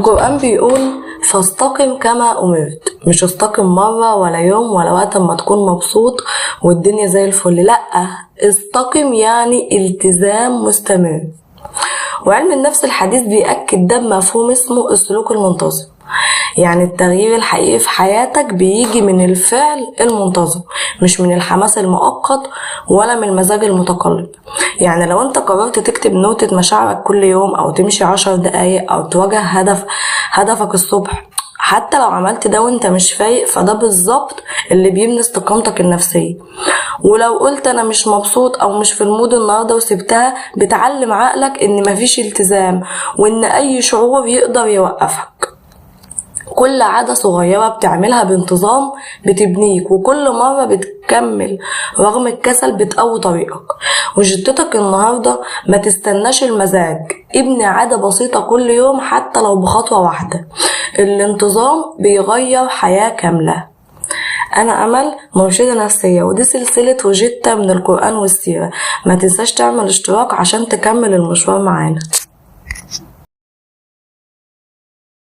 القرآن بيقول فاستقم كما أمرت، مش استقم مرة ولا يوم ولا وقت ما تكون مبسوط والدنيا زي الفل، لأ، استقم يعني التزام مستمر. وعلم النفس الحديث بيأكد ده بمفهوم اسمه السلوك المنتظم، يعني التغيير الحقيقي في حياتك بيجي من الفعل المنتظم، مش من الحماس المؤقت ولا من المزاج المتقلب. يعني لو انت قررت تكتب نوتة مشاعرك كل يوم، او تمشي 10 دقايق، او تواجه هدفك الصبح، حتى لو عملت ده وانت مش فايق، فده بالظبط اللي بيبني استقامتك النفسية. ولو قلت انا مش مبسوط او مش في ال mood النهارده وسبتها، بتعلم عقلك ان مفيش التزام وان اي شعور يقدر يوقفك. كل عادة صغيرة بتعملها بانتظام بتبنيك، وكل مرة بتكمل رغم الكسل بتقوي طريقك وجدتك. النهاردة ما تستناش المزاج، ابني عادة بسيطة كل يوم حتى لو بخطوة واحدة. الانتظام بيغير حياة كاملة. أنا أمل، مرشدة نفسية، ودي سلسلة وجدة من القرآن والسيرة. ما تنساش تعمل اشتراك عشان تكمل المشوار معانا.